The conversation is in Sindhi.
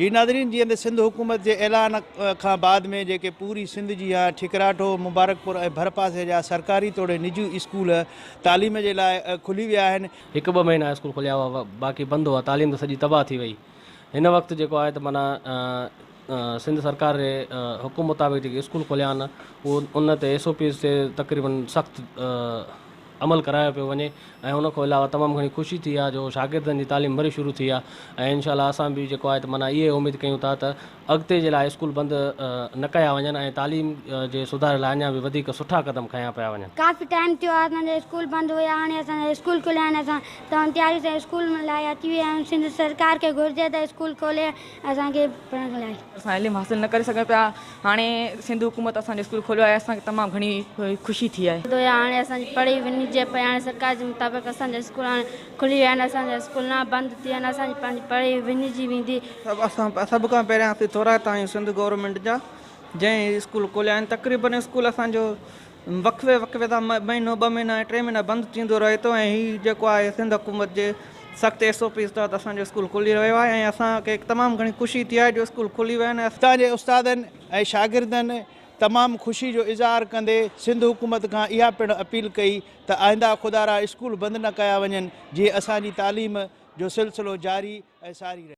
جي ناظرين جيئن ته سنڌ حڪومت جي اعلان کان بعد ۾ جيڪي پوري سنڌ جي ها ٺڪراٺو، مبارڪپور ۽ ڀرپاسي جا سرڪاري توڙي نجي اسڪول تعليم جي لاء کلي ويا آهن. هڪ ٻه مهينا اسڪول کليا هئا باقي بند هئا تعليم ته سڄي تباهه ٿي وئي هن وقت جيڪو آهي ته معنيٰ سنڌ سرڪار جي حڪم مطابق جيڪي اسڪول کوليا آهن اهو ان تي ايس او پيز تي تقريبن سخت عمل ڪرايو پيو وڃي ۽ ان کان علاوه تمام گهڻي خوشي ٿي آهي جو شاگردن جي تعليم وري شروع ٿي آهي ۽ انشاء الله اسان به جيڪو آهي ته معنيٰ اهي اميد ڪيون ٿا ته اڳتي جي لاء اسڪول بند نه ڪيا وڃن ۽ تعليم جي سڌاري لاء اڃا به وڌيڪ سٺا قدم کنيا پيا وڃن. ڪافي ٽائيم ٿيو آهي اسان جا اسڪول بند هيا هاڻي اسان جا اسڪول کليا آهن اسان تمام تياري سان اسڪول لاء اچي ويا آهيون سنڌ سرڪار کي گهرجي ته اسڪول کولي اسان کي پڙهڻ لاء. اسان علم حاصل نه ڪري سگهون پيا هاڻي سنڌ حڪومت اسان جو اسڪول کوليو آهي اسان کي تمام گهڻي خوشي ٿي آهي. هيا هاڻي اسان جي پڙهي وڃجي پئي هاڻي سرڪار جي مطابق اسان جا اسڪول هاڻي کلي ويا آهن اسان جا اسڪول نه بند ٿين اسان جي پنهنجي پڙهي وڃجي ويندي. سڀ اسان سڀ کان پهريان اسين ٿورائتا آهيون سنڌ گورنمينٽ جا جنهن هي اسڪول کوليا آهن تقريبن اسڪول اسان جو وقفي وقفي سان مهينو ٻه مهينا ۽ ٽي مهينا بند ٿيندو رهي ٿو ۽ هي جيڪو آهي سنڌ حڪومت جي سخت ايس او پيز تحت اسان جو اسڪول کلي رهيو آهي ۽ اسان کي تمام گهڻي خوشي ٿي آهي جو اسڪول کلي ويا آهن. هتان جي استادن ۽ شاگردن تمام خوشي جو اظهار ڪندي سنڌ حڪومت کان اها پڻ اپيل ڪئي ته آئنده خدارا اسڪول بند نه ڪيا وڃن جيئن اسان جي تعليم جو سلسلو جاري ۽ ساري رهي.